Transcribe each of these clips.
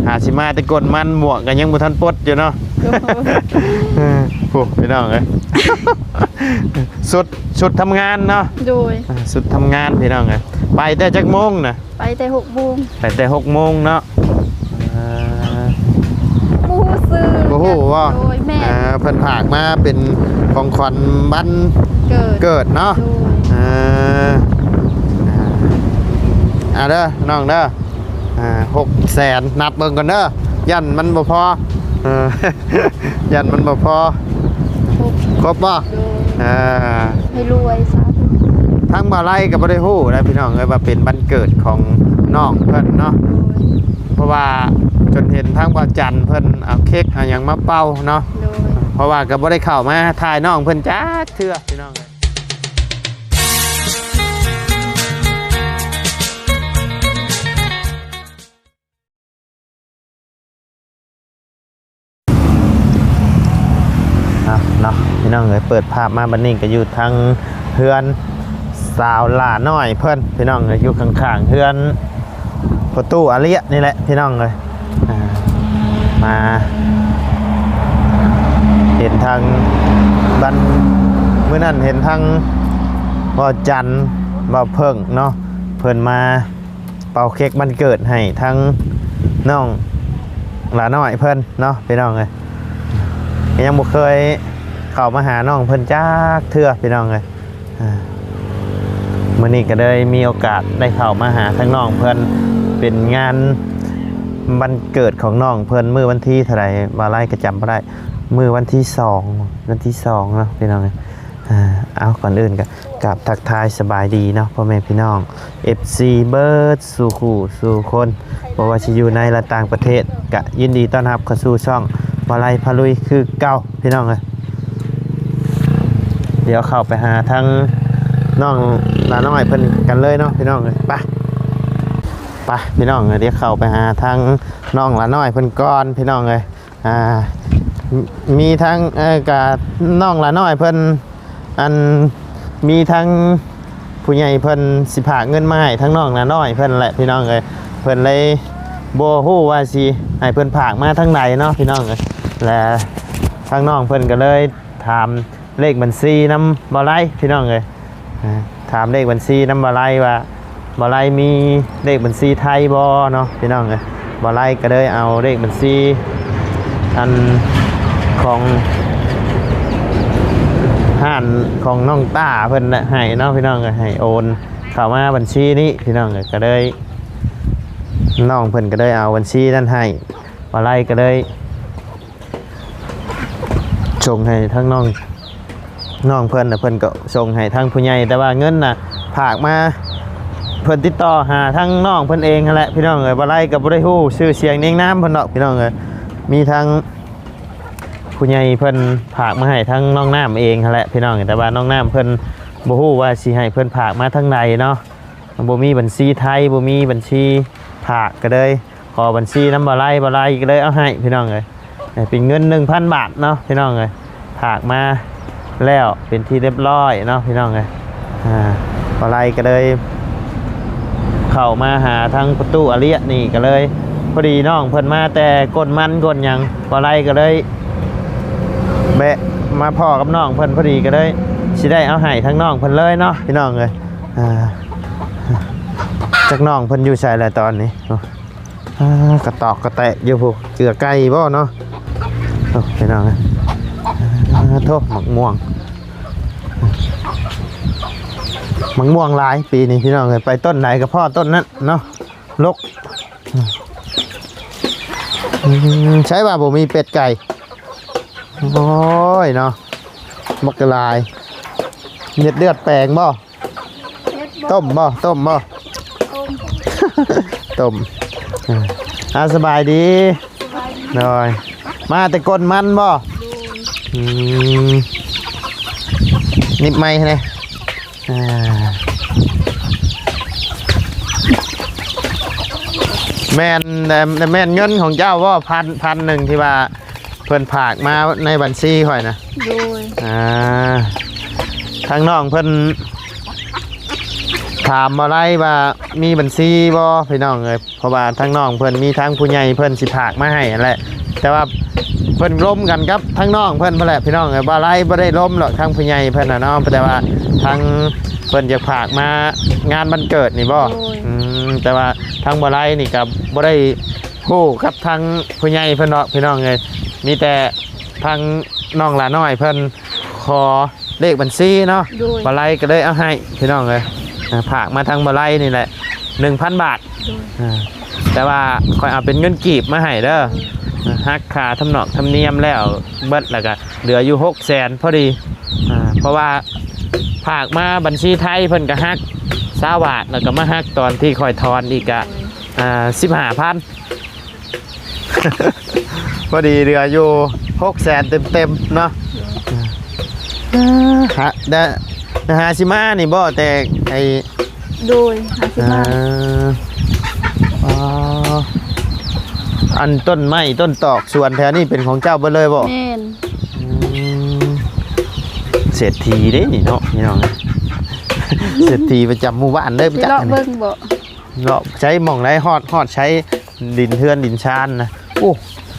ຫາຊິມາແຕ່ກົ້ນມັນ ໝວກກໍຍັງບໍ່ທັນປົດຢູ່ເນາະ. ໂອ້ ພີ່ນ້ອງເອີຍ ຊຸດ ຊຸດທຳງານເນາະ. ໂດຍ ອ່າ ຊຸດທຳງານ ພີ່ນ້ອງເອີຍ. ໄປແຕ່ຈັກໂມງນະ? ໄປແຕ່ຫົກໂມງ ໄປແຕ່ຫົກໂມງເນາະ. ເອີ ບໍ່ຮູ້ຊື່ ບໍ່ຮູ້ບໍ່? ໂດຍ ແມ່ນ ເອີ ເພິ່ນຝາກມາເປັນຂອງຂວັນວັນເກີດ ເກີດເນາະ. ໂດຍ ເອີ ອ່າ ເດີນ້ອງເດີ ອ່າ ຫົກແສນ ນັບເບິ່ງກ່ອນເດີ ຢ້ານມັນບໍ່ພໍ ເອີ ຢ້ານມັນບໍ່ພໍ. ຄົບ ຄົບບໍ່? ໂດຍ ເອີ ໃຫ້ລວຍສາທຸ. ທາງບ່າວໄລກໍບໍ່ໄດ້ຮູ້ນະ ພີ່ນ້ອງເອີຍ ວ່າເປັນວັນເກີດຂອງນ້ອງເພິ່ນເນາະ. ໂດຍ ເພາະວ່າຈົນເຫັນທາງບ່າວຈັນເພິ່ນເອົາເຄັກເອົາຫຍັງມາເປົ່າເນາະ. ໂດຍ ເພາະວ່າກໍບໍ່ໄດ້ເຂົ້າມາຖ່າຍນ້ອງເພິ່ນຈັກເທື່ອ ພີ່ນ້ອງເອີຍ. ເອົາເນາະ ພີ່ນ້ອງເອີຍ ເປີດພາບມາບັດນີ້ກໍຢູ່ທາງເຮືອນສາວຫຼ້ານ້ອຍເພິ່ນ ພີ່ນ້ອງເອີຍ ຢູ່ຂ້າງໆເຮືອນພໍ່ຕູ້ອາເລຍນີ້ແຫຼະ ພີ່ນ້ອງເອີຍ. ອ່າ ມາເຫັນທາງບ້ານ ມື້ນັ້ນເຫັນທາງບ່າວຈັນ ບ່າວເຜິ້ງເນາະ ເພິ່ນມາ ເປົ່າເຄັກວັນເກີດໃຫ້ທັງນ້ອງຫຼ້ານ້ອຍເພິ່ນເນາະ ພີ່ນ້ອງເອີຍ. ຍັງບໍ່ເຄີຍເຂົ້າມາຫານ້ອງເພິ່ນຈັກເທື່ອ ພີ່ນ້ອງເອີຍ. ອ່າ ມື້ນີ້ກໍເລີຍມີໂອກາດໄດ້ເຂົ້າມາຫາທັງນ້ອງເພິ່ນ ເປັນງານວັນເກີດຂອງນ້ອງເພິ່ນ ມື້ວັນທີເທົ່າໃດ ບ່າວໄລກໍຈຳບໍ່ໄດ້ ມື້ວັນທີສອງ ວັນທີສອງເນາະ ພີ່ນ້ອງເອີຍ. ອ່າ ເອົາ ກ່ອນອື່ນກໍກາບທັກທາຍສະບາຍດີເນາະ ພໍ່ແມ່ພີ່ນ້ອງ ເອັຟຊີ ເບິດສູ່ຄູ່ສູ່ຄົນ ບໍ່ວ່າຊິຢູ່ໃນ ແລະ ຕ່າງປະເທດ ກະຍິນດີຕ້ອນຮັບເຂົ້າສູ່ຊ່ອງບ່າວໄລພາລຸຍຄືເກົ່າ ພີ່ນ້ອງເອີຍ. ດຽວເຂົ້າໄປຫາທາງນ້ອງຫຼ້ານ້ອຍເພິ່ນກັນເລີຍເນາະ ພີ່ນ້ອງເອີຍ. ໄປ ໄປ ພີ່ນ້ອງເອີຍ ດຽວເຂົ້າໄປຫາທາງນ້ອງຫຼ້ານ້ອຍເພິ່ນກ່ອນ ພີ່ນ້ອງເອີຍ. ອ່າ ມີທັງ ເອີ ກະນ້ອງຫຼ້ານ້ອຍເພິ່ນ ອັນ ມີທັງຜູ້ໃຫຍ່ເພິ່ນຊິຝາກເງິນມາໃຫ້ທັງນ້ອງຫຼ້ານ້ອຍເພິ່ນແຫຼະ ພີ່ນ້ອງເອີຍ. ເພິ່ນເລີຍບໍ່ຮູ້ວ່າຊິໃຫ້ເພິ່ນຝາກມາທາງໃດເນາະ ພີ່ນ້ອງເອີຍ. ແລະ ທາງນ້ອງເພິ່ນກໍເລີຍຖາມ ເລກບັນຊີນຳບ່າວໄລ ພີ່ນ້ອງເອີຍ. ອ່າ ຖາມເລກບັນຊີນຳບ່າວໄລວ່າ ບ່າວໄລມີເລກບັນຊີໄທບໍ່ເນາະ ພີ່ນ້ອງເອີຍ. ບ່າວໄລກໍເລີຍເອົາເລກບັນຊີ ອັນ ຂອງຮ້ານຂອງນ້ອງຕ້າເພິ່ນນະໃຫ້ເນາະ ພີ່ນ້ອງເອີຍ ໃຫ້ໂອນເຂົ້າມາບັນຊີນີ້ ພີ່ນ້ອງເອີຍ. ກໍເລີຍ ນ້ອງເພິ່ນກໍເລີຍເອົາບັນຊີນັ້ນໃຫ້ ບ່າວໄລກໍເລີຍ ສົ່ງໃຫ້ທາງນ້ອງ ນ້ອງເພິ່ນນະ ເພິ່ນກໍສົ່ງໃຫ້ທາງຜູ້ໃຫຍ່ ແຕ່ວ່າເງິນນະຝາກມາ ເພິ່ນຕິດຕໍ່ຫາທາງນ້ອງເພິ່ນເອງຫັ້ນແຫຼະ ພີ່ນ້ອງເອີຍ. ບ່າວໄລກໍບໍ່ໄດ້ຮູ້ຊື່ສຽງນຽງນາມເພິ່ນດອກ ພີ່ນ້ອງເອີຍ. ມີທາງຜູ້ໃຫຍ່ເພິ່ນຝາກມາໃຫ້ທາງນ້ອງນ້ຳເອງຫັ້ນແຫຼະ ພີ່ນ້ອງເອີຍ. ແຕ່ວ່ານ້ອງນ້ຳເພິ່ນບໍ່ຮູ້ວ່າຊິໃຫ້ເພິ່ນຝາກມາທາງໃດເນາະ ບໍ່ມີບັນຊີໄທ ບໍ່ມີບັນຊີຝາກ ກໍເລີຍ ຂໍບັນຊີນຳບ່າວໄລ ບ່າວໄລກໍເລີຍເອົາໃຫ້ ພີ່ນ້ອງເອີຍ. ເປັນເງິນໜຶ່ງພັນບາດເນາະ ພີ່ນ້ອງເອີຍ. ຝາກມາແລ້ວເປັນທີ່ຮຽບຮ້ອຍເນາະ ພີ່ນ້ອງເອີຍ. ອ່າ ບ່າວໄລກໍເລີຍເຂົ້າມາຫາທາງປະຕູອາລຽດນີ້ ກໍເລີຍ ພໍດີນ້ອງເພິ່ນມາແຕ່ກົນມັນກົນຫຍັງ ບ່າວໄລກໍເລີຍແວະມາພໍ້ກັບນ້ອງເພິ່ນ ພໍດີກໍເລີຍຊິໄດ້ເອົາໃຫ້ທາງນ້ອງເພິ່ນເລີຍເນາະ ພີ່ນ້ອງເອີຍ. ອ່າ ຈັກນ້ອງເພິ່ນຢູ່ໃສລະຕອນນີ້ເນາະ. ອ່າ ກະຕອກກະແຕະຢູ່ພຸ້ນ ເກືອໄກ່ບໍ່ເນາະ. ໂອ້ ພີ່ນ້ອງເອີຍ ອ່າ ໂທ້ ໝາກມ່ວງ ໝາກມ່ວງຫຼາຍປີນີ້ ພີ່ນ້ອງເອີຍ. ໄປຕົ້ນໃດກໍພໍ້ຕົ້ນນັ້ນເນາະ ລົກ. ອືມ ໃຊ່ວ່າບໍ່ມີເປັດໄກ່. ໂອ້ຍເນາະ ບັກຫຼາຍ. ເຮັດເລືອດແປງບໍ່? ເຮັດບໍ່? ຕົ້ມບໍ່? ຕົ້ມບໍ່? ຕົ້ມ ຕົ້ມ. ອ່າ ສະບາຍດີ. ສະບາຍດີ. ໂດຍ ມາແຕ່ກົນມັນບໍ່? ໂດຍ. ອືມ ນິບໄມແດ່. ອ່າ ແມ່ນ ແມ່ນເງິນຂອງເຈົ້າບໍ່? ພັນ ພັນໜຶ່ງທີ່ວ່າ ເພິ່ນຝາກມາໃນບັນຊີຂ້ອຍນະ. ໂດຍ. ອ່າ ທາງນ້ອງເພິ່ນ ຖາມບໍ່ໄດ້ວ່າມີບັນຊີບໍ່ພີ່ນ້ອງເອີຍ ເພາະວ່າທາງນ້ອງເພິ່ນມີທາງຜູ້ໃຫຍ່ເພິ່ນຊິຝາກມາໃຫ້ຫັ້ນແຫຼະ ແຕ່ວ່າເພິ່ນລົມກັນກັບທາງນ້ອງເພິ່ນພຸ້ນແຫຼະພີ່ນ້ອງເອີຍ ບໍ່ໄດ້ ບໍ່ໄດ້ລົມດອກທາງຜູ້ໃຫຍ່ເພິ່ນນະເນາະ ແຕ່ວ່າທາງເພິ່ນຢາກຝາກມາງານວັນເກີດນີ້ບໍ່? ໂດຍ ອືມ ແຕ່ວ່າທາງບໍ່ໄດ້ນີ້ກໍບໍ່ໄດ້ຮູ້ກັບທາງຜູ້ໃຫຍ່ເພິ່ນດອກພີ່ນ້ອງເອີຍ ມີແຕ່ທາງນ້ອງຫຼ້ານ້ອຍເພິ່ນ ຂໍເລກບັນຊີເນາະ ໂດຍ ບໍ່ໄດ້ກໍເລີຍເອົາໃຫ້ພີ່ນ້ອງເອີຍ ອ່າ ຝາກມາທາງບໍ່ໄດ້ນີ້ແຫຼະ ໜຶ່ງພັນບາດ ໂດຍ ອ່າ ແຕ່ວ່າຂ້ອຍເອົາເປັນເງິນກີບມາໃຫ້ເດີ ໂດຍ ອ່າ ຫັກຄ່າທຳນອກທຳນຽມແລ້ວເບິດ ແລ້ວກໍເຫຼືອຢູ່ຫົກແສນພໍດີ ອ່າ ເພາະວ່າຝາກມາບັນຊີໄທເພິ່ນກໍຫັກຊາວບາດ ແລ້ວກໍມາຫັກຕອນທີ່ຂ້ອຍຖອນອີກກະ ໂດຍ ອ່າ ສິບຫ້າພັນ ພໍດີເຫຼືອຢູ່ຫົກແສນເຕັມໆເນາະ ໂດຍ ຮະ ໄດ້ ໄດ້ຫາຊິມານີ້ບໍ່ ແຕ່ໄອ້ ໂດຍ ຫາຊິມາ ເອີ ອໍ ອັນຕົ້ນໄມ້ຕົ້ນຕອກສວນແຖວນີ້ເປັນຂອງເຈົ້າເບິດເລີຍບໍ່? ແມ່ນ ອືມ ເສດຖີເດ້ນີ້ເນາະ ພີ່ນ້ອງ ເສດຖີປະຈຳໝູ່ບ້ານເລີຍ ໄປເລາະເບິ່ງບໍ່? ເລາະໃສ ໝ່ອງໃດ ຮອດ ຮອດໃສ ດິນເຮືອນດິນຊານນະ ໂອ້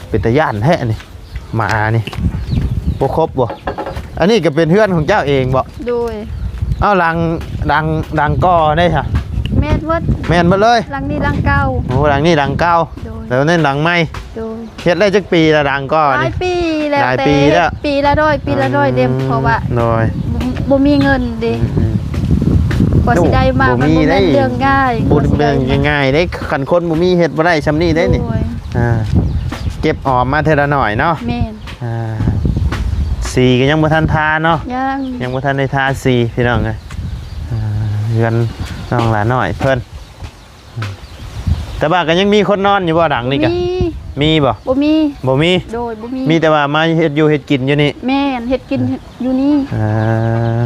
ເປັນຕາຢ້ານແທ້ນີ້ ໝານີ້ ບໍ່ຄົບບໍ່? ອັນນີ້ກໍເປັນເຮືອນຂອງເຈົ້າເອງບໍ່? ໂດຍ ເອົ້າ ຫຼັງ ຫຼັງ ຫຼັງກໍໄດ້ຊະ? ແມ່ນເບິດ ແມ່ນເບິດເລີຍ ຫຼັງນີ້ຫຼັງເກົ່າ ໂອ້ ຫຼັງນີ້ຫຼັງເກົ່າ ໂດຍ ແລ້ວນັ້ນຫຼັງໃໝ່ ໂດຍ ເຮັດໄດ້ຈັກປີລະ ຫຼັງກໍນີ້? ຫຼາຍປີແລ້ວ ຫຼາຍປີແລ້ວ ແຕ່ເຮັດປີລະໜ້ອຍ ປີລະໜ້ອຍເດ້ ອືມ ເພາະວ່າ ໂດຍ ບໍ່ ບໍ່ມີເງິນເດ້ ອືມໆ ກວ່າຊິໄດ້ມາ ໂອ້ ມັນບໍ່ແມ່ນເລື່ອງງ່າຍ ບໍ່ແມ່ນເລື່ອງງ່າຍເດ້ ຄັນຄົນບໍ່ມີເຮັດບໍ່ໄດ້ຊ່ຳນີ້ເດ້ນີ້ ໂດຍ ອ່າ ເກັບອອມມາເທື່ອລະໜ້ອຍເນາະ ແມ່ນ ອ່າ ສີກໍຍັງບໍ່ທັນທາເນາະ ຍັງ ຍັງບໍ່ທັນໄດ້ທາສີພີ່ນ້ອງເອີຍ ອ່າ ເຮືອນນ້ອງຫຼ້ານ້ອຍເພິ່ນ ແຕ່ວ່າກໍຍັງມີຄົນນອນຢູ່ບໍ່ຫຼັງນີ້ກະ? ມີ ມີບໍ່? ບໍ່ມີ ບໍ່ມີ ໂດຍ ບໍ່ມີ ມີແຕ່ວ່າມາເຮັດຢູ່ເຮັດກິນຢູ່ນີ້ ແມ່ນ ເຮັດກິນ ອ່າ ຢູ່ນີ້ ອ່າ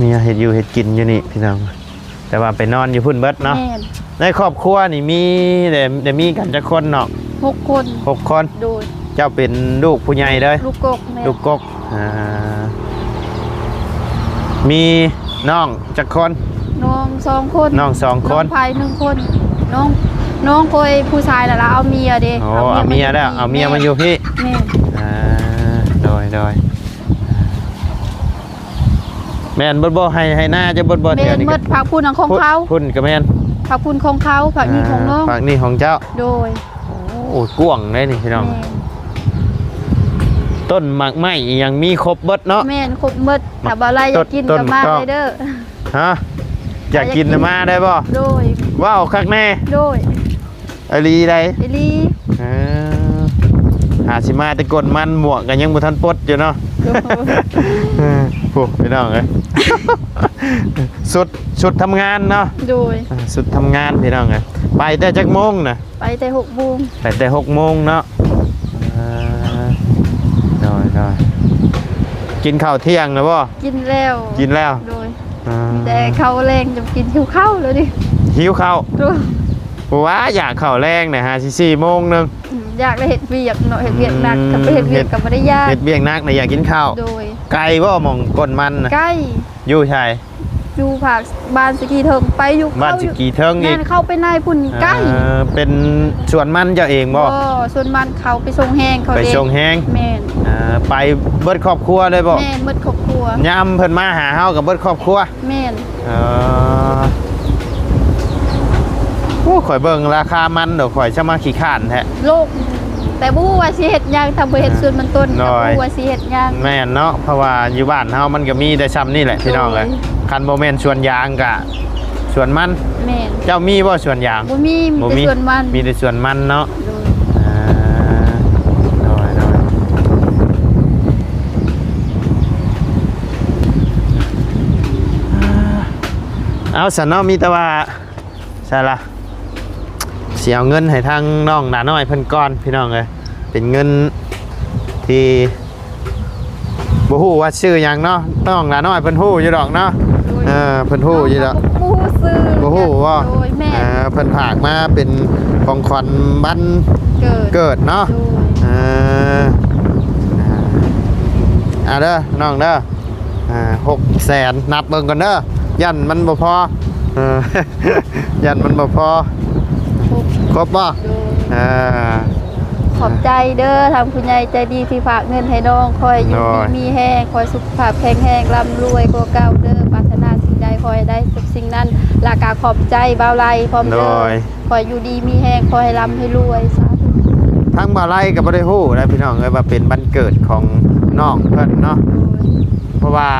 ມີເຮັດຢູ່ເຮັດກິນຢູ່ນີ້ພີ່ນ້ອງ ແຕ່ວ່າໄປນອນຢູ່ພຸ້ນເບິດເນາະ ແມ່ນ ໃນຄອບຄົວນີ້ມີ ໄດ້ ໄດ້ມີກັນຈັກຄົນນ້ອງ? ຫົກຄົນ ຫົກຄົນ ໂດຍ ເຈົ້າເປັນລູກຜູ້ໃຫຍ່ເລີຍ ລູກກົກ ແມ່ນ ລູກກົກ ອ່າ ມີນ້ອງຈັກຄົນ? ນ້ອງສອງຄົນ ນ້ອງສອງຄົນ ນ້ອງຊາຍໜຶ່ງຄົນ ນ້ອງ ນ້ອງຂ້ອຍຜູ້ຊາຍລະລະເອົາເມຍເດ້ ໂອ້ ເອົາເມຍແລ້ວ ເອົາເມຍມາຢູ່ພີ້ ແມ່ນ ອ່າ ໂດຍ ໂດຍ ແມ່ນເບິດບໍ່? ໄຮ່ ໄຮ່ນາເຈົ້າເບິດບໍ່? ແມ່ນ ແຖວນີ້ ເບິດ ພາກພຸ້ນຂອງເຂົາ ພຸ້ນກໍແມ່ນ ພາກພຸ້ນຂອງເຂົາ ພາກນີ້ຂອງນ້ອງ ອ່າ ພາກນີ້ຂອງເຈົ້າ ໂດຍ ໂອ້ ກວ້າງເດ້ນີ້ພີ່ນ້ອງ ແມ່ນ ຕົ້ນໝາກໄມ້ອີ່ຫຍັງມີຄົບເບິດເນາະ ແມ່ນ ຄົບເບິດ ຖ້າບໍ່ໄລ່ຢາກກິນກໍມາເລີຍເດີ ຮະ ຢາກກິນນະມາໄດ້ບໍ່? ໂດຍ ເວົ້າຄັກແນ່ ໂດຍ ອີ່ຫຼີໃດ ອີ່ຫຼີ ເອີ ຫາຊິມາແຕ່ກົ້ນມັນ ໝວກກໍຍັງບໍ່ທັນປົດຢູ່ເນາະ ໂດຍ ເອີ ໂອ້ ພີ່ນ້ອງເອີຍ ຊຸດ ຊຸດທຳງານເນາະ ໂດຍ ອ່າ ຊຸດທຳງານພີ່ນ້ອງເອີຍ ໄປແຕ່ຈັກໂມງນະ? ໄປແຕ່ຫົກໂມງ ໄປແຕ່ຫົກໂມງເນາະ ອ່າ ໂດຍ ໂດຍ ກິນເຂົ້າທ່ຽງແລ້ວບໍ່? ກິນແລ້ວ ກິນແລ້ວ ໂດຍ ອ່າ ແຕ່ເຂົ້າແລງຈະກິນ ຫິວເຂົ້າແລ້ວນີ້ ຫິວເຂົ້າ ໂດຍ ວ່າຢາກເຂົ້າແລງນະ ຫາຊິສີ່ໂມງໜຶ່ງ ອືມ ຢາກໄດ້ເຮັດວຽກເນາະ ເຮັດວຽກໜັກ ອືມ ຄັນໄປເຮັດວຽກກໍບໍ່ໄດ້ຢາກ ເຮັດວຽກໜັກນະ ຢາກກິນເຂົ້າ ໂດຍ ໄກບໍ່ ໝ່ອງກົ້ນມັນນະ? ໄກ ຢູ່ໃສ? ຢູ່ພາກບ້ານສະກີເທິງ ໄປຢູ່ ບ້ານສະກີເທິງອີກ ແມ່ນ ເຂົ້າໄປໃນພຸ້ນ ອ່າ ໄກ ເປັນສວນມັນເຈົ້າເອງບໍ່? ບໍ່ ສວນມັນເຂົາໄປສົ່ງແຮງເຂົາ ໄປສົ່ງແຮງ ແມ່ນ ອ່າ ໄປເບິດຄອບຄົວເລີຍບໍ່? ແມ່ນ ເບິດຄອບຄົວ ຍາມເພິ່ນມາຫາເຮົາກໍເບິດຄອບຄົວ ແມ່ນ ເອີ ໂອ້ ຂ້ອຍເບິ່ງລາຄາມັນໂດ ຂ້ອຍຊະມາຂີ້ຄ້ານແທ້ ໂລກ ແຕ່ບໍ່ຮູ້ວ່າຊິເຮັດຫຍັງ ຖ້າບໍ່ເຮັດ ອ່າ ສວນມັນຕົ້ນ ໂດຍ ກໍບໍ່ຮູ້ວ່າຊິເຮັດຫຍັງ ແມ່ນເນາະ ເພາະວ່າຢູ່ບ້ານເຮົາມັນກໍມີແຕ່ຊ່ຳນີ້ແຫຼະ ໂດຍ ພີ່ນ້ອງເອີຍ ຄັນບໍ່ແມ່ນສວນຢາງກະສວນມັນ ແມ່ນ ເຈົ້າມີບໍ່ສວນຢາງ? ບໍ່ມີ ມີແຕ່ສວນມັນ ບໍ່ມີ ມີແຕ່ສວນມັນເນາະ ໂດຍ ອ່າ ໂດຍ ໂດຍ ເອົາຊັ້ນເນາະ ມີແຕ່ວ່າ ໃສລະ ຊິເອົາເງິນໃຫ້ທາງນ້ອງຫຼ້ານ້ອຍເພິ່ນກ່ອນ ພີ່ນ້ອງເອີຍ ເປັນເງິນທີ່ບໍ່ຮູ້ວ່າຊື່ຫຍັງເນາະ ນ້ອງຫຼ້ານ້ອຍເພິ່ນຮູ້ຢູ່ດອກເນາະ ໂດຍ ເອີ ເພິ່ນຮູ້ຢູ່ດອກ ເຮົາກໍບໍ່ຮູ້ຊື່ ບໍ່ຮູ້ບໍ່ ໂດຍ ແມ່ນ ເອີ ເພິ່ນຝາກມາເປັນຂອງຂວັນວັນເກີດ ເກີດເນາະ ໂດຍ ເອີ ອ່າ ເອົາເດີນ້ອງເດີ ອ່າ ຫົກແສນ ນັບເບິ່ງກ່ອນເດີ ຢ້ານມັນບໍ່ພໍ ເອີ ຢ້ານມັນບໍ່ພໍ ຄົບ ຄົບບໍ່? ໂດຍ ອ່າ ຂອບໃຈເດີ ທາງຜູ້ໃຫຍ່ໃຈດີທີ່ຝາກເງິນໃຫ້ນ້ອງ ຂໍໃຫ້ຢູ່ ໂດຍ ດີມີແຮງ ຂໍໃຫ້ສຸຂະພາບແຂງແຮງ ລ່ຳລວຍກວ່າເກົ່າເດີ ປາດຖະໜາສິ່ງໃດຂໍໃຫ້ໄດ້ທຸກສິ່ງນັ້ນ ແລ້ວກະຂອບໃຈບ່າວໄລພ້ອມເດີ ໂດຍ ຂໍໃຫ້ຢູ່ດີມີແຮງ ຂໍໃຫ້ລ່ຳໃຫ້ລວຍ ສາທຸ. ທາງບ່າວໄລກໍບໍ່ໄດ້ຮູ້ນະພີ່ນ້ອງເອີຍ ວ່າເປັນວັນເກີດຂອງນ້ອງເພິ່ນເນາະ ໂດຍ ເພາະວ່າ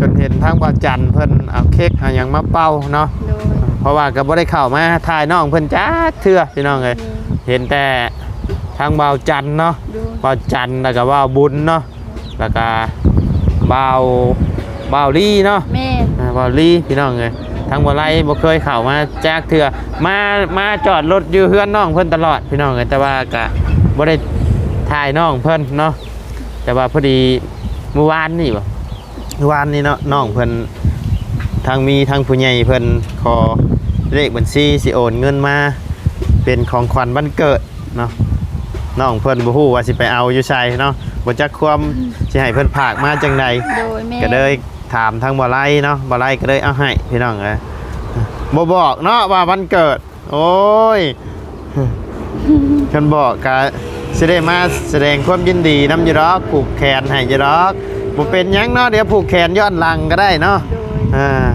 ຈົນເຫັນທາງບ່າວຈັນເພິ່ນເອົາເຄັກເອົາຫຍັງມາເປົ່າເນາະ ໂດຍ ເພາະວ່າກໍບໍ່ໄດ້ເຂົ້າມາຖ່າຍນ້ອງເພິ່ນຈັກເທື່ອພີ່ນ້ອງເອີຍ ອືມ ເຫັນແຕ່ທາງບ່າວຈັນເນາະ ໂດຍ ບ່າວຈັນ ແລ້ວກໍບ່າວບຸນເນາະ ແລ້ວກະບ່າວ ບ່າວລີເນາະ ແມ່ນ ອ່າ ບ່າວລີພີ່ນ້ອງເອີຍ ທາງບ່າວໄລບໍ່ເຄີຍເຂົ້າມາຈັກເທື່ອ ມາ ມາຈອດລົດຢູ່ເຮືອນນ້ອງເພິ່ນຕະຫຼອດພີ່ນ້ອງເອີຍ ແຕ່ວ່າກະບໍ່ໄດ້ຖ່າຍນ້ອງເພິ່ນເນາະ ແຕ່ວ່າພໍດີມື້ວານນີ້ບໍ ມື້ວານນີ້ເນາະ ນ້ອງເພິ່ນ ທາງມີທາງຜູ້ໃຫຍ່ເພິ່ນຂໍເລກບັນຊີ ຊິໂອນເງິນມາເປັນຂອງຂວັນວັນເກີດ ເນາະ ນ້ອງເພິ່ນບໍ່ຮູ້ວ່າຊິໄປເອົາຢູ່ໃສເນາະ ບໍ່ຈັກຄວາມ ອືມ ຊິໃຫ້ເພິ່ນຝາກມາຈັ່ງໃດ ໂດຍ ແມ່ນ ກໍເລີຍຖາມທາງບ່າວໄລເນາະ ບ່າວໄລກໍເລີຍເອົາໃຫ້ພີ່ນ້ອງເອີຍ ບໍ່ບອກເນາະວ່າວັນເກີດ ໂອ້ຍ ຄັນບອກກໍຊິໄດ້ມາສະແດງຄວາມຍິນດີນຳຢູ່ດອກ ຜູກແຂນໃຫ້ຢູ່ດອກ ບໍ່ເປັນຫຍັງເນາະ ດຽວຜູກແຂນຍ້ອນຫຼັງກໍໄດ້ເນາະ ໂດຍ ອ່າ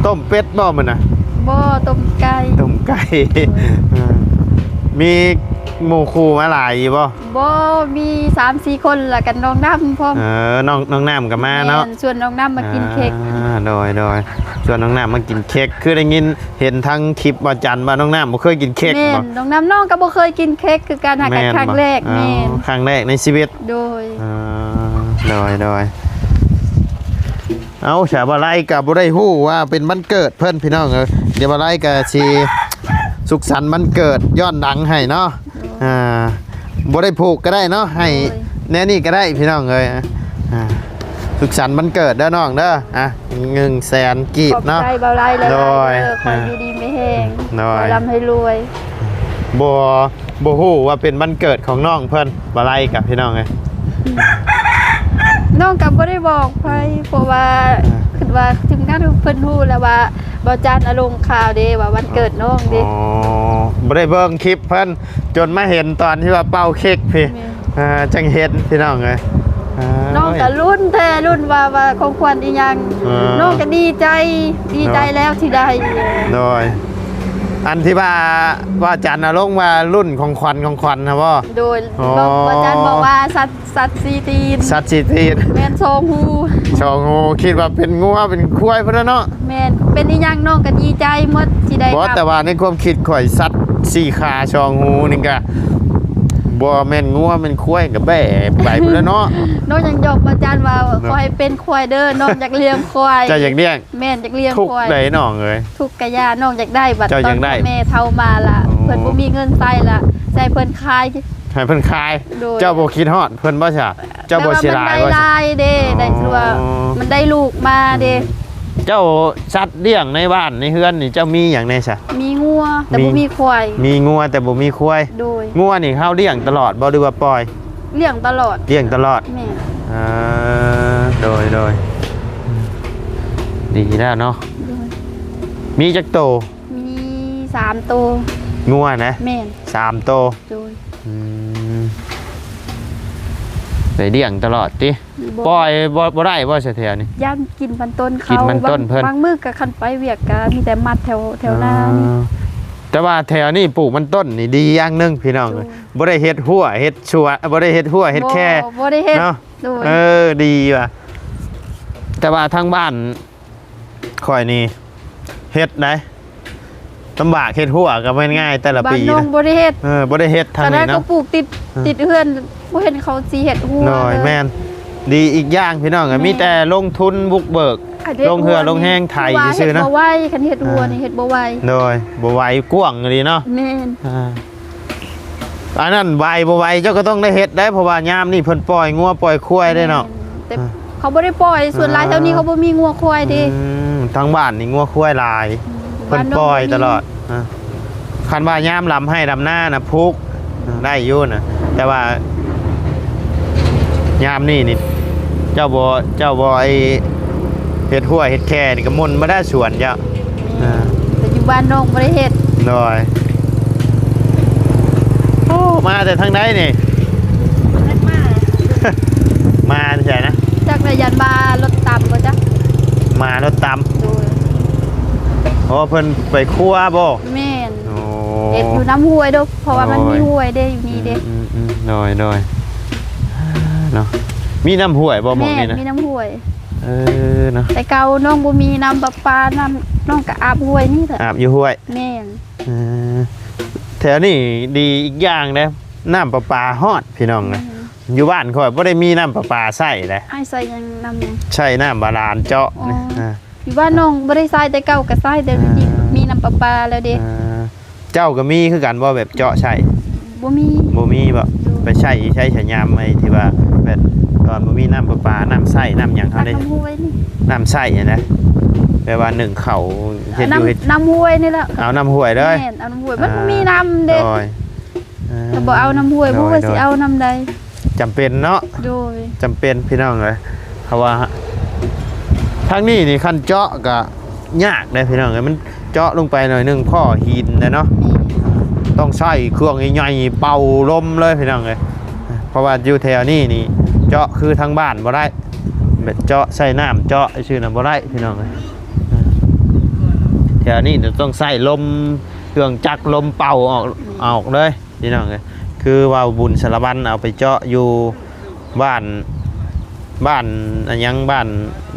ຕົ້ມເປັດບໍ່ມື້ນະ? ບໍ່ ຕົ້ມໄກ່ ຕົ້ມໄກ່ ໂດຍ ອ່າ ມີໝູ່ຄູ່ມາຫຼາຍຢູ່ບໍ່? ບໍ່ ມີສາມສີ່ຄົນ ແລ້ວກໍນ້ອງນ້ຳພ້ອມ ເອີ ນ້ອງ ນ້ອງນ້ຳກໍມາເນາະ ແມ່ນ ຊວນນ້ອງນ້ຳມາກິນເຄັກ ອ່າ ໂດຍ ໂດຍ ຊວນນ້ອງນ້ຳມາກິນເຄັກ ຄືໄດ້ຍິນເຫັນທາງຄລິບວ່າຈັນວ່ານ້ອງນ້ຳບໍ່ເຄີຍກິນເຄັກ ແມ່ນ ບໍ່? ນ້ອງນ້ຳ ນ້ອງກໍບໍ່ເຄີຍກິນເຄັກຄືກັນ ຫາກະ ແມ່ນ ຄັ້ງແລກ ບໍ່? ແມ່ນ ອໍ ຄັ້ງແລກໃນຊີວິດ ໂດຍ ອ່າ ໂດຍ ໂດຍ ເອົາ ສາວບ່າວໄລກໍບໍ່ໄດ້ຮູ້ວ່າເປັນວັນເກີດເພິ່ນ ພີ່ນ້ອງເອີຍ ດຽວບ່າວໄລກໍຊິສຸກສັນວັນເກີດຍ້ອນຫຼັງໃຫ້ເນາະ ອ່າ ບໍ່ໄດ້ຜູກກໍໄດ້ເນາະ ໃຫ້ ໂດຍ ແນວນີ້ກໍໄດ້ ພີ່ນ້ອງເອີຍ ອ່າ ສຸກສັນວັນເກີດເດີນ້ອງເດີ ອ່າ ໜຶ່ງແສນກີບເນາະ ຂອບໃຈບ່າວໄລຫຼາຍໆ ໂດຍ ເດີ ຂໍໃຫ້ຢູ່ດີມີແຮງ ໂດຍ ໃຫ້ລ່ຳໃຫ້ລວຍ ບໍ່ ບໍ່ຮູ້ວ່າເປັນວັນເກີດຂອງນ້ອງເພິ່ນ ບ່າວໄລກັບ ພີ່ນ້ອງເອີຍ ນ້ອງກໍບໍ່ໄດ້ບອກໃຜ ເພາະວ່າ ອ່າ ຄິດວ່າທີມງານເພິ່ນຮູ້ແລ້ວວ່າ ບ່າວຈັນອາລົງຂ່າວເດ້ວ່າວັນເກີດນ້ອງເດ້ ອໍ ບໍ່ໄດ້ເບິ່ງຄລິບເພິ່ນ ຈົນມາເຫັນຕອນທີ່ວ່າເປົ່າເຄັກພີ້ ແມ່ນ ອ່າ ຈັ່ງເຫັນ ພີ່ນ້ອງເອີຍ ອ່າ ນ້ອງກໍລຸ້ນແທ້ ລຸ້ນວ່າ ວ່າຂອງຂວັນອີ່ຫຍັງ ອ່າ ນ້ອງກໍດີໃຈ ດີໃຈ ໂດຍ ແລ້ວທີ່ໄດ້ ໂດຍ ອັນທີ່ວ່າ ວ່າຈັນອາລົງວ່າລຸ້ນຂອງຂວັນ ຂອງຂວັນນະບໍ່? ໂດຍ ອໍ ວ່າ ວ່າຈັນບອກວ່າສັດ ສັດສີ່ຕີນ ສັດສີ່ຕີນ ແມ່ນ ສອງຫູ ສອງຫູ ຄິດວ່າເປັນງົວເປັນຄວາຍພຸ້ນນະເນາະ ແມ່ນ ເປັນອີ່ຫຍັງນ້ອງກໍດີໃຈໝົດທີ່ໄດ້ ບໍ່ ຮັບ ແຕ່ວ່າໃນຄວາມຄິດຂ້ອຍ ສັດສີ່ຂາສອງຫູນີ້ກະບໍ່ແມ່ນງົວແມ່ນຄວາຍ ກະແບ້ໄປພຸ້ນແຫຼະເນາະ ນ້ອງຍັງຢອກວ່າຈັນວ່າ ເນາະ ຂໍໃຫ້ເປັນຄວາຍເດີ ນ້ອງຢາກລ້ຽງຄວາຍ ເຈົ້າຢາກລ້ຽງ ແມ່ນ ຢາກລ້ຽງຄວາຍ ທຸກໃດ໋ນ້ອງເອີຍ ທຸກກະຢ່າ ນ້ອງຢາກໄດ້ ບັດ ເຈົ້າຢາກໄດ້ ຕອນພໍ່ແມ່ເຖົ້າມາລະ ອໍ ເພິ່ນບໍ່ມີເງິນໃຊ້ລະ ຊິໃຫ້ເພິ່ນຂາຍ ໃຫ້ເພິ່ນຂາຍ ໂດຍ ເຈົ້າບໍ່ຄິດຮອດເພິ່ນບໍ່ຊະ? ເຈົ້າບໍ່ເສຍດາຍບໍ່ຊະ? ແຕ່ວ່າມັນໄດ້ລາຍເດ້ ອໍ ໄດ້ ຖືວ່າມັນໄດ້ລູກມາເດ້ ອືມ ເຈົ້າສັດລ້ຽງໃນບ້ານໃນເຮືອນນີ້ ເຈົ້າມີຫຍັງແດ່ຊະ? ມີງົວ ແຕ່ ມີ ບໍ່ມີຄວາຍ ມີງົວແຕ່ບໍ່ມີຄວາຍ ໂດຍ ງົວນີ້ເຮົາລ້ຽງຕະຫຼອດບໍ່ ຫຼືວ່າປ່ອຍ? ລ້ຽງຕະຫຼອດ ລ້ຽງຕະຫຼອດ ແມ່ນ ເອີ ໂດຍ ໂດຍ ອືມ ດີແລ້ວເນາະ ໂດຍ ມີຈັກໂຕ? ມີສາມໂຕ ງົວນະ? ແມ່ນ ສາມໂຕ ໂດຍ ອືມ ໄດ້ລ້ຽງຕະຫຼອດຕິ? ບໍ່ ປ່ອຍບໍ່ ບໍ່ໄດ້ບໍ່ຊະແຖວນີ້? ຢ້ານກິນມັນຕົ້ນເຂົາ ກິນມັນຕົ້ນເພິ່ນ ບາງ ບາງມື້ກໍຄັນໄປວຽກກໍມີແຕ່ມັດແຖວ ແຖວນານີ້ ອ່າ ແຕ່ວ່າແຖວນີ້ປູກມັນຕົ້ນນີ້ດີຢ່າງໜຶ່ງພີ່ນ້ອງເອີຍ ໂດຍ ບໍ່ໄດ້ເຮັດຮົ້ວເຮັດສວນ ບໍ່ໄດ້ເຮັດຮົ້ວເຮັດແຄ ບໍ່ ບໍ່ໄດ້ເຮັດ ເນາະ ໂດຍ ເອີ ດີວ່າ ແຕ່ວ່າທາງບ້ານ ຂ້ອຍນີ້ເຮັດໄດ໋ ລຳບາກເຮັດຮົ້ວກໍແມ່ນງ່າຍແຕ່ລະປີ ບ້ານນ້ອງບໍ່ໄດ້ເຮັດ ເອີ ບໍ່ໄດ້ເຮັດທາງນີ້ເນາະ ກໍປູກຕິດ ເອີ ຕິດເຮືອນ ບໍ່ເຫັນເຂົາຊິເຮັດຮົ້ວ ໂດຍ ເລີຍ ແມ່ນ ດີອີກຢ່າງພີ່ນ້ອງ ອືມ ມີແຕ່ລົງທຶນບຸກເບີກ ອັນເຮັດ ລົງເຫື່ອລົງແຮງໄຖຊື່ໆເນາະ ເຮັດບໍ່ໄວ ຄັນເຮັດຮົ້ວນີ້ ອ່າ ເຮັດບໍ່ໄວ ໂດຍ ບໍ່ໄວ ກວ້າງອີ່ຫຼີເນາະ ແມ່ນ ອ່າ ອັນນັ້ນໄວບໍ່ໄວ ເຈົ້າກໍຕ້ອງໄດ້ເຮັດໄດ໋ ເພາະວ່າຍາມນີ້ເພິ່ນປ່ອຍງົວປ່ອຍຄວາຍໄດ໋ເນາະ ແມ່ນ ແຕ່ ອ່າ ເຂົາບໍ່ໄດ້ປ່ອຍ ສ່ວນຫຼາຍແຖວນີ້ເຂົາບໍ່ມີງົວຄວາຍເດ້ ອືມ ທາງບ້ານນີ້ງົວຄວາຍຫຼາຍ ອືມ ເພິ່ນປ່ອຍຕະຫຼອດ ອ່າ ຄັນວ່າຍາມລຳໄຮ່ລຳນານະ ຜູກ ອ່າ ໄດ້ຢູ່ນະ ແຕ່ວ່າ ຍາມນີ້ນີ້ ເຈົ້າບໍ່ ເຈົ້າບໍ່ ໄອ້ ເຮັດຮົ້ວເຮັດແຄ່ນີ້ກໍໝຸ່ນມາໄດ້ສວນເຈົ້າ. ອ່າ ແຕ່ຢູ່ບ້ານນ້ອງບໍ່ໄດ້ເຮັດ. ໂດຍ. ໂອ້ ມາແຕ່ທາງໃດນີ້? ມາແຕ່ໃສນະ? ຈັກແລ້ວ ຢ້ານວ່າລົດຕຳບໍ່ຈັກ ມາລົດຕຳ. ໂດຍ. ອໍ ເພິ່ນໄປຄົວບໍ່? ແມ່ນ. ໂອ້ ເຮັດຢູ່ນ້ຳຫ້ວຍເດີ້ ເພາະວ່າມັນມີຫ້ວຍເດ້ ໂດຍ ຢູ່ນີ້ເດ້. ອືມໆໆ ໂດຍໆ ເນາະ. ມີນ້ຳຫ້ວຍບໍ່? ໝ່ອງນີ້ນະ ແມ່ນ ມີນ້ຳຫ້ວຍ. ເອີ ເນາະ ແຕ່ເກົ່ານ້ອງບໍ່ມີນ້ຳປະປາ ນ້ຳ ນ້ອງກໍອາບຫ້ວຍນີ້ແຫຼະ ອາບຢູ່ຫ້ວຍ. ແມ່ນ. ເອີ ແຖວນີ້ດີອີກຢ່າງເດ້ ນ້ຳປະປາຮອດ ພີ່ນ້ອງເອີຍ. ແມ່ນ. ຢູ່ບ້ານຂ້ອຍບໍ່ໄດ້ມີນ້ຳປະປາໃຊ້ເດ້. ອ້າຍໃຊ້ຫຍັງ ນ້ຳຫຍັງ? ໃຊ້ນ້ຳບາດານເຈາະ. ອໍ ນີ້ ອ່າ ຢູ່ບ້ານນ້ອງບໍ່ໄດ້ໃຊ້ ແຕ່ເກົ່າກໍໃຊ້ ແຕ່ ອ່າ ມີນ້ຳປະປາແລ້ວເດ້. ອ່າ ເຈົ້າກໍມີຄືກັນບໍ່ ແບບເຈາະໃຊ້? ບໍ່ມີ. ບໍ່ມີບໍ່? ໂດຍ. ໄປໃຊ້ ໃຊ້ສະຍາມໄອ້ທີ່ວ່າ ແບບຕອນບໍ່ມີນ້ຳປະປາ ນ້ຳໃຊ້ ນ້ຳຫຍັງເຮົາເດ້ ນ້ຳຫ້ວຍນີ້ ນ້ຳໃຊ້ຫັ້ນນະ ແບບວ່າໜຶ້ງເຂົ້າ ເຮັດຢູ່ເຮັດ ນ້ຳຫ້ວຍນີ້ແຫຼະ. ເອົານ້ຳຫ້ວຍເລີຍ. ແມ່ນ ເອົານ້ຳຫ້ວຍ ມັນບໍ່ມີນ້ຳເດ້. ໂດຍ. ເອີ ຖ້າບໍ່ເອົານ້ຳຫ້ວຍ ໂດຍ ບໍ່ວ່າ ໂດຍ ຊິເອົານ້ຳໃດ. ຈຳເປັນເນາະ. ໂດຍ. ຈຳເປັນພີ່ນ້ອງເອີຍ ເພາະວ່າທາງນີ້ນີ້ ຄັນເຈາະກໍຍາກເດ້ພີ່ນ້ອງເອີຍ ມັນເຈາະລົງໄປໜ້ອຍໜຶ່ງພໍ້ຫີນເດ້ເນາະ. ແມ່ນ. ຕ້ອງໃຊ້ເຄື່ອງໃຫຍ່ໆ ເປົ່າລົມເລີຍພີ່ນ້ອງເອີຍ ເພາະວ່າຢູ່ແຖວນີ້ນີ້ ເຈາະຄືທາງບ້ານບໍ່ໄດ້ ແບບເຈາະໃສ່ນ້ຳເຈາະຊື່ນະ ບໍ່ໄດ້ພີ່ນ້ອງເອີຍ. ແຖວນີ້ຕ້ອງໃຊ້ລົມ ເຄື່ອງຈັກລົມເປົ່າອອກ ອອກເລີຍ. ພີ່ນ້ອງເອີຍ ຄືວ່າບຸນສາລະວັນເອົາໄປເຈາະຢູ່ບ້ານ ບ້ານອັນຫຍັງ ບ້ານ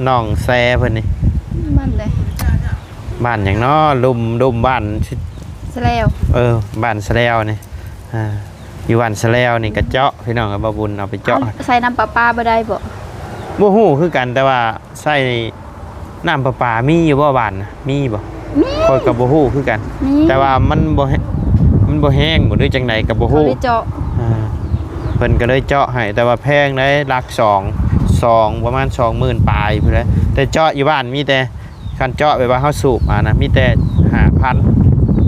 ໜອງແຊເພິ່ນນີ້ ບ້ານໃດ ບ້ານຫຍັງເນາະ ລຸ່ມ ລຸ່ມບ້ານສະແລວ. ເອີ ບ້ານສະແລວນີ້ ອ່າ ຢູ່ບ້ານສະແລວນີ້ກໍເຈາະ ພີ່ນ້ອງເອີຍ ບ່າວບຸນເອົາໄປເຈາະ. ເອົາໃສ່ນ້ຳປະປາບໍ່ໄດ້ບໍ່? ບໍ່ຮູ້ຄືກັນ ແຕ່ວ່າ ໃຊ້ນ້ຳປະປາມີຢູ່ບໍ່ບ້ານນະ? ມີບໍ່? ມີ. ຂ້ອຍກໍບໍ່ຮູ້ຄືກັນ ມີ ແຕ່ວ່າມັນບໍ່ແຮ- ມັນບໍ່ແຮງບໍ່ ຫຼືຈັ່ງໃດກໍບໍ່ຮູ້. ເຂົາເລີຍເຈາະ ອ່າ ເພິ່ນກໍເລີຍເຈາະໃຫ້ ແຕ່ວ່າແພງເດ້ ຫຼັກສອງ ສອງ ປະມານສອງໝື່ນປາຍພຸ້ນແຫຼະ. ແຕ່ເຈາະຢູ່ບ້ານມີແຕ່ ຄັນເຈາະແບບວ່າເຮົາສູບມານະ ມີແຕ່ຫ້າພັນ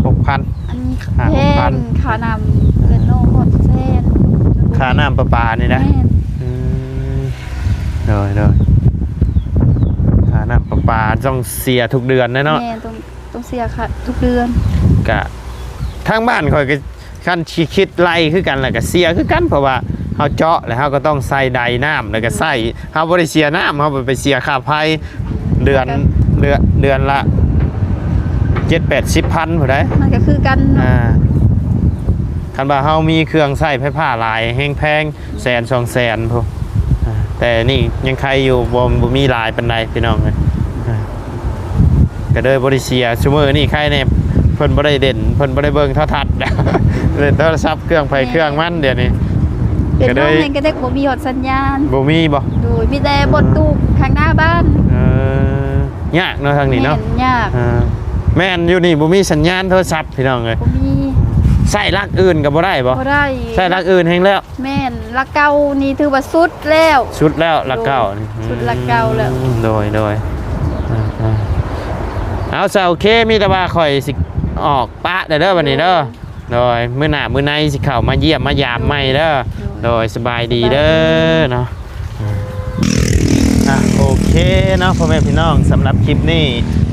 ຫົກພັນ ອັນນີ້ ຫ້າ ຫົກພັນ ແພງ ຄ່ານ້ຳເດືອນໜຶ່ງຮອດແສນ ຄ່ານ້ຳປະປານີ້ນະ. ແມ່ນ. ອືມ ໂດຍ ໂດຍ ຄ່ານ້ຳປະປາຕ້ອງເສຍທຸກເດືອນແຫຼະເນາະ. ແມ່ນ ຕ້ອງ ຕ້ອງເສຍຄ່າທຸກເດືອນ. ກະ ທາງບ້ານຂ້ອຍກໍ ຄັນຊິຄິດໄລ່ຄືກັນ ແລ້ວກໍເສຍຄືກັນ ເພາະວ່າເຮົາເຈາະ ແລ້ວເຮົາກໍຕ້ອງໃສ່ໄດນ້ຳ ແລ້ວກໍໃຊ້ ເຮົາບໍ່ໄດ້ເສຍນ້ຳ ເຮົາໄປເສຍຄ່າໄຟ ເດືອນ ເດືອນ ເດືອນລະເຈັດແປດສິບພັນພຸ້ນໃດ໋. ມັນກໍຄືກັນເນາະ. ອ່າ ຄັນວ່າເຮົາມີເຄື່ອງໃຊ້ໄຟຟ້າຫຼາຍ ແຮງແພງ ແສນສອງແສນພຸ້ນ. ອ່າ ແຕ່ນີ້ຍັງໄຄຢູ່ ບໍ່ ບໍ່ມີຫຼາຍປານໃດພີ່ນ້ອງເອີຍ. ອ່າ ກໍເລີຍບໍ່ໄດ້ເສຍ. ຊຸມື້ນີ້ໄຄແດ່ ເພິ່ນບໍ່ໄດ້ເຫຼັ້ນ ເພິ່ນບໍ່ໄດ້ເບິ່ງໂທລະທັດ ເຫຼັ້ນໂທລະສັບ ເຄື່ອງໃຜເຄື່ອງມັນດຽວນີ້. ເປັນ ກໍເລີຍ ນ້ອງແຮງກະເດັກ ບໍ່ມີຮອດສັນຍານ. ບໍ່ມີບໍ່? ໂດຍ ມີແຕ່ບ່ອນຕູກຂ້າງໜ້າບ້ານ. ເອີ ຍາກເນາະທາງນີ້ເນາະ. ແມ່ນ ຍາກ. ອ່າ ແມ່ນ ຢູ່ນີ້ບໍ່ມີສັນຍານໂທລະສັບພີ່ນ້ອງເອີຍ. ບໍ່ມີ. ໃຊ້ຫຼັກອື່ນກໍບໍ່ໄດ້ບໍ່? ບໍ່ໄດ້. ໃຊ້ຫຼັກອື່ນແຮງແລ້ວ. ແມ່ນ ຫຼັກເກົ້ານີ້ຖືວ່າສຸດແລ້ວ. ສຸດແລ້ວ ຫຼັກເກົ້ານີ້. ໂດຍ ສຸດຫຼັກເກົ້າແລ້ວ. ອືມ ໂດຍ ໂດຍ. ອ່າ ອ່າ ເອົາ ຊະ ໂອເຄ ມີແຕ່ວ່າຂ້ອຍຊິອອກປະແລ້ວເດີບັດນີ້ເດີ. ໂດຍ ໂດຍ ມື້ໜ້າມື້ໃນຊິເຂົ້າມາຢ້ຽມມາຢາມໃໝ່ເດີ. ໂດຍ ໂດຍ ສະບາຍດີເດີເນາະ. ອ່າ ໂອເຄເນາະ ພໍ່ແມ່ພີ່ນ້ອງ ສຳລັບຄລິບນີ້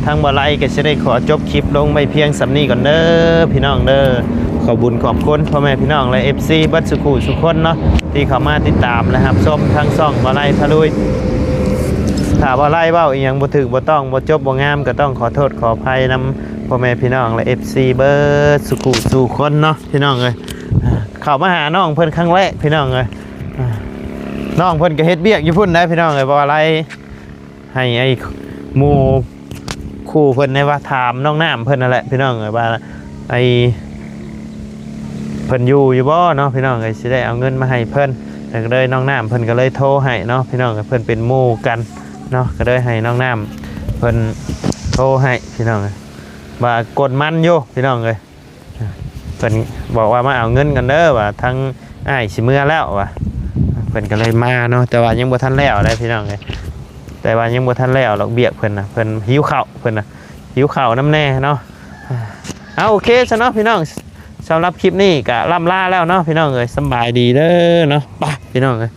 ທາງບ່າວໄລກໍຊິໄດ້ຂໍຈົບຄລິບລົງໄວ້ພຽງສ່ຳນີ້ກ່ອນເດີພີ່ນ້ອງເດີ. ຂໍບຸນຂອບຄຸນພໍ່ແມ່ພີ່ນ້ອງ ແລະ ເອັຟຊີ ເບິດສູ່ຄູ່ສູ່ຄົນເນາະ ທີ່ເຂົ້າມາຕິດຕາມ ແລະ ຮັບຊົມທາງຊ່ອງບ່າວໄລພາລຸຍ. ຖ້າບ່າວໄລເວົ້າອີ່ຫຍັງບໍ່ຖືກບໍ່ຕ້ອງ ບໍ່ຈົບບໍ່ງາມ ກໍຕ້ອງຂໍໂທດຂໍອະໄພນຳພໍ່ແມ່ພີ່ນ້ອງ ແລະ ເອັຟຊີ ເບິດສູ່ຄູ່ສູ່ຄົນເນາະ ພີ່ນ້ອງເອີຍ. ອ່າ ເຂົ້າມາຫານ້ອງເພິ່ນຄັ້ງແລກ ພີ່ນ້ອງເອີຍ. ອ່າ ນ້ອງເພິ່ນກໍເຮັດວຽກຢູ່ພຸ້ນໄດ໋ ພີ່ນ້ອງເອີຍ. ບໍ່ວ່າໄລ ໃຫ້ໄອ້ໝູ່ຄູ່ເພິ່ນໄດ້ວ່າຖາມນ້ອງນ້ຳເພິ່ນນັ້ນແຫຼະ ພີ່ນ້ອງເອີຍ ວ່າໄອ້ເພິ່ນຢູ່ຢູ່ບໍ່ເນາະ ພີ່ນ້ອງເອີຍ. ຊິໄດ້ເອົາເງິນມາໃຫ້ເພິ່ນ ແລ້ວກໍເລີຍນ້ອງນ້ຳເພິ່ນກໍເລີຍໂທໃຫ້ເນາະ ພີ່ນ້ອງເອີຍ. ເພິ່ນເປັນໝູ່ກັນເນາະ ກໍເລີຍໃຫ້ນ້ອງນ້ຳເພິ່ນໂທໃຫ້ ພີ່ນ້ອງເອີຍ ວ່າກົນມັນຢູ່ ພີ່ນ້ອງເອີຍ. ເພິ່ນບອກວ່າມາເອົາເງິນກັນເດີ ວ່າທາງອ້າຍຊິເມືອແລ້ວວ່າ ເພິ່ນກໍເລີຍມາເນາະ. ແຕ່ວ່າຍັງບໍ່ທັນແລ້ວເດ້ ພີ່ນ້ອງເອີຍ ແຕ່ວ່າຍັງບໍ່ທັນແລ້ວດອກວຽກເພິ່ນນະ ເພິ່ນຫິວເຂົ້າ ເພິ່ນນະຫິວເຂົ້ານຳແດ່ເນາະ. ເອົາ ໂອເຄຊະເນາະ ພີ່ນ້ອງ ສຳລັບຄລິບນີ້ກໍລ່ຳລາແລ້ວເນາະ ພີ່ນ້ອງເອີຍ. ສຳບາຍດີເດີເນາະ ໄປ ພີ່ນ້ອງເອີຍ.